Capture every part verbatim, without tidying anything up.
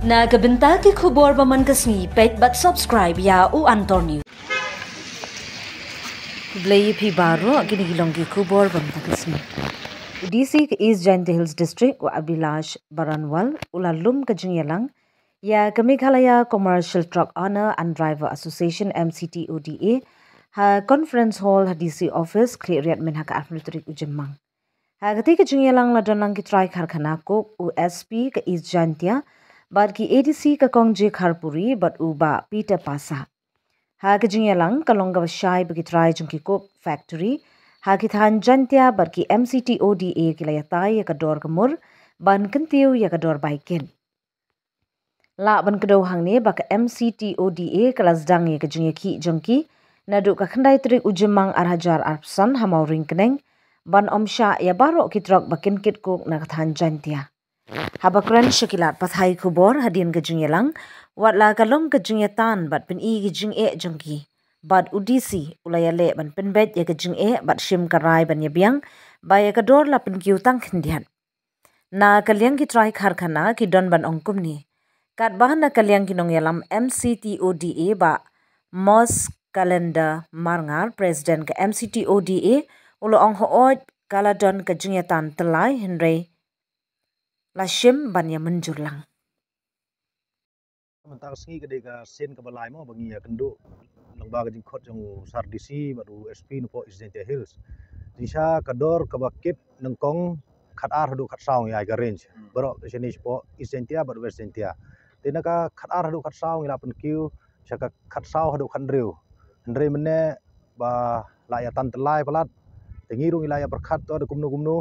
Na ka bynta ki khubor ba man ka sngi, peit bad subscribe ïa u Antor News. Khublei ïa phi baroh, kine ki long ki khubor ba man ka sngi. U D C ka East Jaintia Hills District, u Abhilash Baranwal, u la lum ka jingïalang ïa ka Meghalaya Commercial Truck Owner and Driver Association, M C T O D A, ha Conference Hall ha D C Office, Khliehriat, mynha ka arphew tarik u Jymmang. Ha katei ka jingïalang la don lang ki trai karkhana coke, u S P ka East Jaintia, bad ki A D C ka Kong J Kharpuri, bad u Bah Peter Passah. Ha ka jingïalang ka long kaba shai ba ki trai jong ki coke factory ha ki thaiñ Jaintia bad ki M C T O D A ki la ïatai ïa ka dor ka mur ban kyntiew ïa ka dor bai kit. Lah ban kdew hangne ba ka M C T O D A ka la sdang ïa ka jingïakhih jong ki naduh ka khyndai tarik u Jymmang ar hajar arphew san ha Mawryngkneng, ban ym shah ïa baroh ki trok ba kin kit coke na ka thaiñ Jaintia. Haba kren sha ki lad pathai khubor hadien ka jingïalang, wat la ka long ka jingïatan bad pyni ki jingeh jong ki, bad u D C u la ïaleh ban pynbeit ïa ka jingeh bad shim ka rai ban ïabiang ba ïa ka dor la pynkiew tang khyndiat. Na ka liang ki trai karkhana ki don ban ong kumne. Katba na ka liang ki nongïalam M C T O D A, Bah Mos Calendar Marngar, President ka M C T O D A, u la ong hooid ka la don ka jingïatan tyllai, hynrei la shim ban ïa mynjur lang. Mynta ka sngi ka dei ka sien kaba lai mo ba ngi ïa kynduh lyngba ka jingkhot jong u Sir D C bad u S P napoh East Jaintia Hills. Jingshisha ka dor kaba kit nyngkong khatar haduh khatsaw ngi ai ka range. Hmm. Baroh ka shane shapoh East Jaintia bad West Jaintia. Te na ka khatar haduh khatsaw ngi la pynkiew sha ka khatsaw haduh khathynriew. Hynrei mynne ba la ïa tan tyllai palat. Te ngi ruh ngi la ïa pyrkhat to da kumno kumno.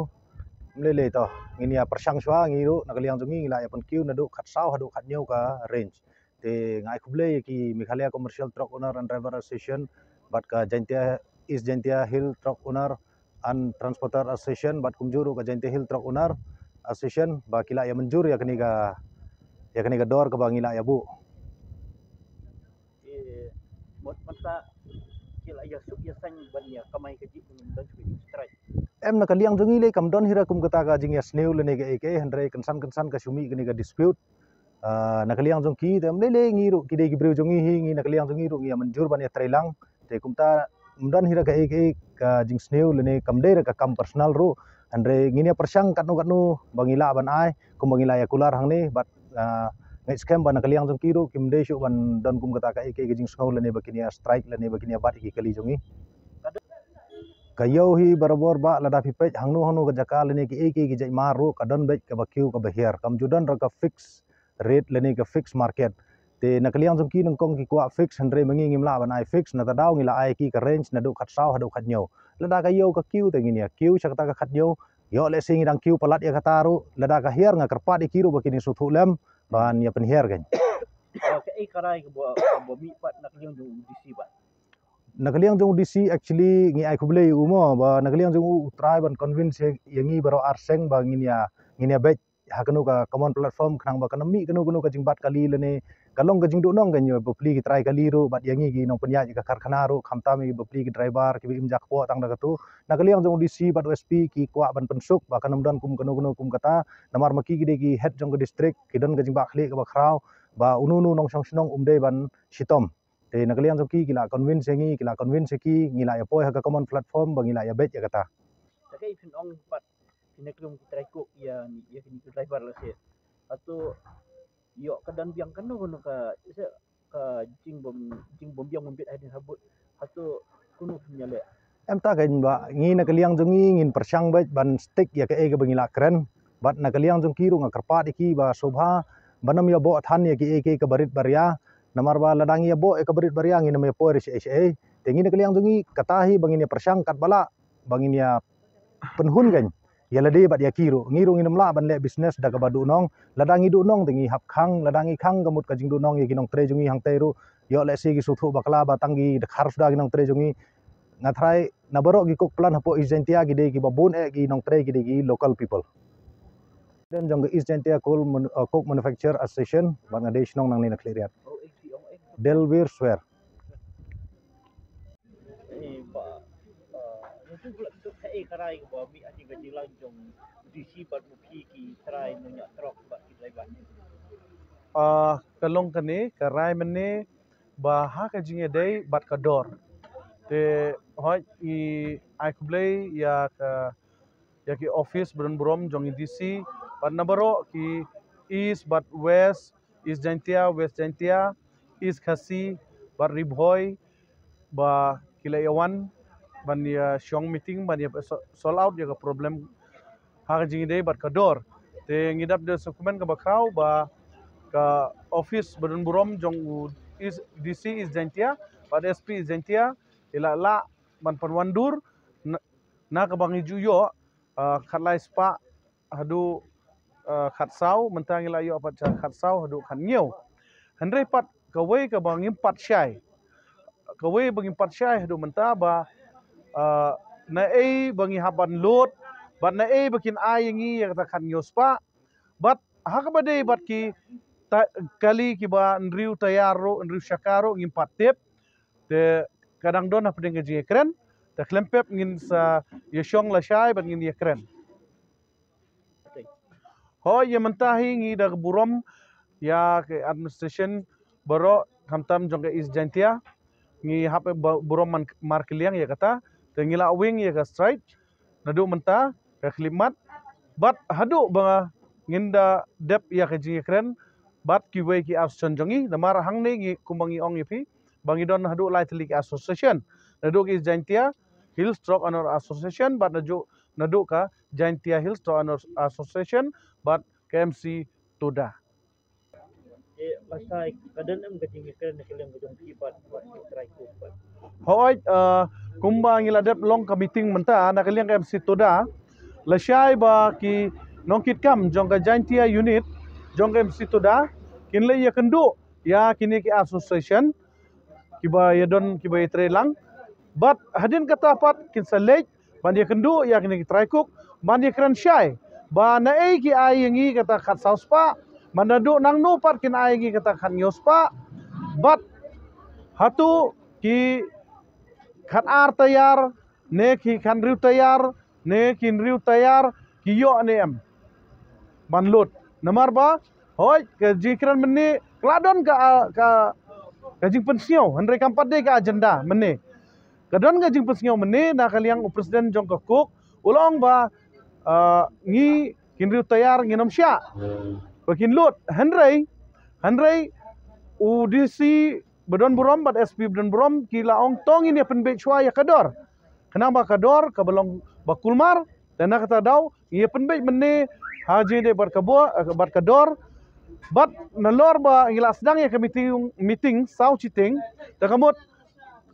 Ym lei lei to. Ngin ïa pyrshang shuwa ngi ruh na ka liang jong ngi ngi la ïa pynkiew naduh khatsaw haduh khathynñiew ka range. Te nga ai khublei ïa ki Meghalaya Commercial Truck Owner and Driver Association bad ka Jaintia, East Jaintia Hill Truck Owner and Transporter Association bad kumjuh ruh ka Jaintia Hill Truck Owner Association ba ki la ïa mynjur ïa kane ka, ïa kane ka dor kaba ngi la ïa buh. Ki mut mynta ki la ïa suk ïa saiñ ban ïa kamai ka jingdon shu strike. Em, na ka liang jong ngi lei kam don hi ruh kum kata ka jingïasniew lane kaei kaei, hynrei kynsan kynsan ka shu mih kane ka dispute. Ah, na ka liang jong ki te em lei lei ngi ruh ki dei ki briew jong ngi hi, ngi na ka liang jong ngi ruh ngi ïa mynjur ban ïa trei lang. Te kumta ym don hi ruh kaei kaei ka jingsniew lane kam dei ruh ka kam personal ruh. Hynrei ngin ïa pyrshang katno katno ba ngi lah ban ai kumba ngi la ïa kular hangne bad, ah, nga ngeit skhem ba na ka liang jong ki ruh kim dei shuh ban don kum kata kaei kaei ka jingsngew lane ba kin ïa strike lane ba kin ïa bat ïa ki kali jong ngi. Ka ïew hi barabor ba lada phi peit hangno hangno ka jaka lane kiei kiei ki jait mar ruh ka don beit kaba kiew kaba hiar, kam ju don ruh ka fix rate lane ka fix market. Te na ka liang jong ki nyngkong ki kwah fix, hynrei ma ngi ngim lah ban ai fix, nata daw ngi la ai ki ka range naduh khatsaw haduh khathynñiew. Lada ka ïew ka kiew te ngin ïa kiew sha kata ka khathynñiew. Ïoh lehse ngi dang kiew palat ïa kata ruh, lada ka hiar nga kyrpad ïa ki ruh ba kin ïa sngewthuh lem ban ïa pynhiar kein. Ah, kaei ka rai kaba, kaba mih pat na ka liang jong u D C ba? Na ka liang jong u D C actually ngi ai khublei ïa u mo, ba na ka liang jong u u try ban convince ïa, ïa ngi baroh ar seng ba ngin ïa, ngin ïa beit ha kano ka common platform khnang ba kan ym mih kano kano ka jingbat kali lane ka long ka jingduhnong kein ïa bapli ki trai kali ruh bad ïa ngi ki nongpynïaid ka karkhana ruh, khamtam ïa bapli ki driver kiba im jakpoh tang da katu. Na ka liang jong u D C bad u S P ki kwah ban pynsuk ba kan ym don kum kano kano kum kata, namar ma ki ki dei ki head jong ka district, ki don ka jingbahkhlieh kaba khraw ba uno uno nongshong shnong um dei ban shitom. Te na ka liang jong ki ki la convince ïa ngi, ki la convince ïa ki, ngi la ïa poi ha ka common platform ba ngi la ïa beit ïa kata. Te kaei phin ong pat, phin ïa kylli ki trai coke ïa, ïa kine ki driver lehse, hato ïoh ka don biang kano kano ka, ise, ka jingbym, jingbym biang bym bit hadien habud, hato kumno phin ïaleh? Em, ta kein ba ngi na ka liang jong ngi ngin pyrshang beit ban stick ïa kaei kaba ngi la kren. Bad na ka liang jong ki ruh nga kyrpad ïa ki ba sngewbha ban ym ïa buh than ïa kiei kiei kaba rit ba ria. Namar ba lada ngi ïa buh ïa kaba rit ba ria ngin ym ïa poi ruh shaei shaei. Te ngi na ka liang jong ngi kata hi ba ngin ïa pyrshang katba lah ba ngin ïa pynhun kein ïa lade bad ïa ki ruh. Ngi ruh ngin ym lah ban leh business da kaba duhnong. Lada ngi duhnong te ngi hap khang, lada ngi khang ka mut ka jingduhnong ïa ki nongtrei jong ngi hangtei ruh. Ïoh lehse ki sngewthuh bakla ba tang ki dkhar suda ki nongtrei jong ngi. Nga tharai na baroh ki coke plant hapoh East Jaintia ki dei kiba bun eh ki nongtrei ki dei ki local people. President jong ka East Jaintia Coal Mon-, uh, Coke Manufacturer Association, bad nga dei shnong nangne na Khliehriat. Delwir Swer. Eh, ba, uh, ntu pula ntu kaei ka rai ba mih hadien ka jingïalang jong D C bad ma phi ki trai nongñiah trok bad ki driver. Ah, ka long kane, ka rai mynne ba ha ka jingïadei bad ka DoR. Te hooid ngi ai khublei ïa ka, ïa ki office ba don burom jong i DC bad na baroh ki East bad West, East Jaintia, West Jaintia, East Khasi bad Ri Bhoi, ba ki la ïa wan ban ïa shong meeting ban ïa so-, solve out ïa ka problem ha ka jingïadei bad ka DoR. Te ngi dap da sngewkmen kaba khraw ba ka office ba don burom jong u East, DC East Jaintia bad SP East Jaintia ki la lah ban pynwandur na, na kaba ngi ju ïoh, ah, khatlai spah haduh, ah, khatsaw, mynta ngi la ïoh pat sha khatsaw haduh khathynñiew. Hynrei pat kawei kaba ngim pat shai, kawei ba ngim pat shai haduh mynta ba, ah, naei ba ngi hap ban lut bad naei ba kin ai ïa ngi ïa kata khathynñiew spah bad ha kaba dei bad ki ta-, kali kiba hynriew taïar ruh, hynriew shaka ruh ngim pat tip. Te ka dang don hapdeng ka jingïakren, te khlem pep ngin sa ïa shong lashai bad ngin ïakren. Hooid, ïa mynta hi ngi da ka burom ïa ka administration baroh khamtam jong ka East Jaintia. Ngi hap ba-, burom man-, markylliang ïa kata. Te ngi la wing ïa ka strike naduh mynta ka khyllipmat bad haduh ba ngin da dep ïa ka jingïakren bad kiwei ki association jong ngi. Namar hangne ngi, kumba ngi ong ïa phi, ba ngi don haduh lai tylli ki association, naduh ka East Jaintia Hills Truck Owner Association bad naduh, naduh ka Jaintia Hills Truck Owner Association bad ka MCTUDA. Eh, lashai ka don em ka jingïakren na ka liang ka jong phi bad, bad ki trai cook bad? Hooid, eh, kumba ngi la dep long ka meeting mynta na ka liang ka MCTUDA, lashai ba ki nongkitkam jong ka Jaintia unit jong ka MCTUDA kin leit ïakynduh ïa kine ki association kiba ïadon, kiba ïatrei lang. Bad hadien kata pat kin sa leit ban ïakynduh ïa kine ki trai cook ban ïakren shai ba naei ki ai ïa ngi kata khatsaw spah, bad naduh nangno pat kin ai ïa ngi kata khathynñiew spah. Bad hato ki khatar taïar ne ki khathynriew taïar ne ki hynriew taïar ki ïoh ne em ban lut. Namar ba hooid ka jingkren mynne ka la don ka, ka, ka jingpynsngew, hynrei kam pat dei ka agenda mynne. Ka don ka jingpynsngew mynne na ka liang u president jong ka cook, u la ong ba, ah, ngi ki hynriew taïar ngin ym shah ba kin lut. Hynrei, hynrei u DC ba don burom bad SP ba don burom ki la ong to ngin ïa pynbeit shuwa ïa ka DoR. Khnang ba ka DoR kaba long ba kulmar, te na kata daw ngi ïa pynbeit mynne ha jingïadei bad ka bo-, eh, bad ka DoR. Bad nalor ba ngi la sdang ïa ka meeting, meeting saw shiteng, te ka mut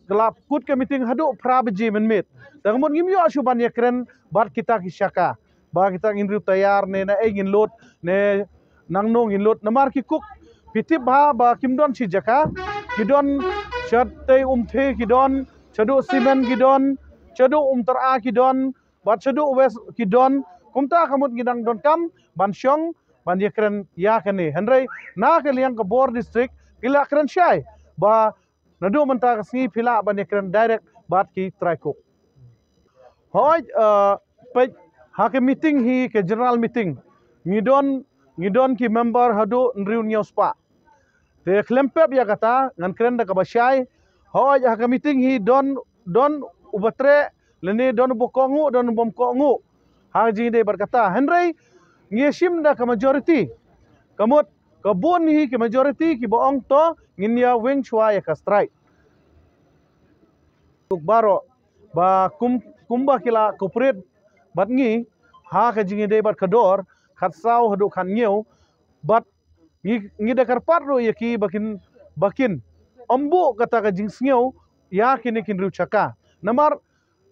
ka la kut ka meeting haduh phra baje mynmiet. Te ka mut ngim ïoh shuh ban ïakren bad kita ki shaka ba kita ki hynriew taïar ne naei ngin lut ne nangno ngin lut. Namar ki cook phi tip bha ba kim don shi jaka, ki don shatei Umthe, ki don shaduh Simen, ki don shaduh Umtyra, ki don bad shaduh West, ki don. Kumta ka mut ngi dang donkam ban shong ban ïakren ïa kane. Hynrei na ka liang ka bor district ki la kren shai ba naduh mynta ka sngi phi lah ban ïakren direct bad ki trai cook. Hooid, eh, peit ha ka meeting hi, ka general meeting, ngi don, ngi don ki member haduh hynriew hynñiew spah. Te khlem pep ïa kata ngan kren da kaba shai. Hooid, ha ka meeting hi don, don uba treh lane don uba kohnguh, don uba ym kohnguh ha ka jingïadei bad kata. Hynrei ngi ïa shim da ka majority. Ka mut ka bun hi ki majority kiba ong to ngin ïa weng shuwa ïa ka strike. Tuk baroh ba kum, kumba ki la cooperate bad ngi ha ka jingïadei bad ka DoR khatsaw haduh khathynñiew, bad ngi, ngi da kyrpad ruh ïa ki ba kin, ba kin ym buh kata ka jingsngew ïa kine ki hynriew shaka. Namar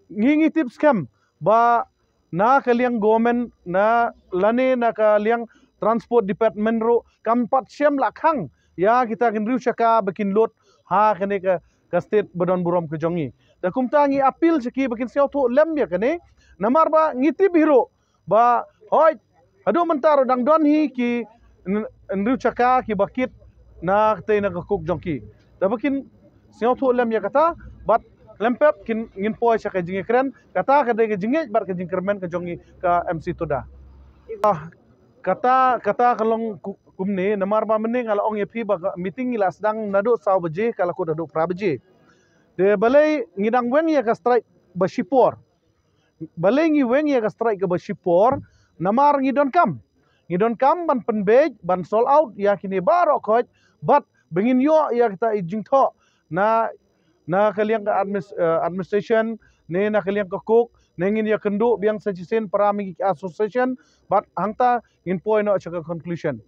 ngi, ngi tip skhem ba na ka liang government na lane na ka liang transport department ruh kam pat shem la khang ïa kita ki hynriew shaka ba kin lut ha kane ka, ka state ba don burom ka jong ngi. Te kumta ngi appeal sha ki ba kin sngewthuh lem ïa kane, namar ba ngi tip hi ruh ba hooid haduh mynta ruh dang don hi ki hynriew shaka kiba kit na katei na ka cook jong ki. Te ba kin sngewthuh lem ïa kata, bad khlem pep kin, ngin poi sha ka jingïakren. Kata ka dei ka jingngeit bad ka jingkyrmen ka jong ngi ka MCTUDA. Ah, kata, kata ka long ku-, kumne, namar ba mynne nga la ong ïa phi ba ka meeting ngi la sdang naduh saw baje ka la kut haduh phra baje. Te balei ngi dang weng ïa ka strike ba shipor? Balei ngi weng ïa ka strike kaba shipor? Namar ngi donkam, ngi donkam ban pynbeit, ban solve out ïa kine baroh khoit, bad ba ngin ïoh ïa kita i jingthoh na, na ka liang ka admis-, eh, administration, ne na ka liang ka coke, ne ngin ïa kynduh biang sa shisien para miki association, bad hangta ngin poi noh sha ka conclusion.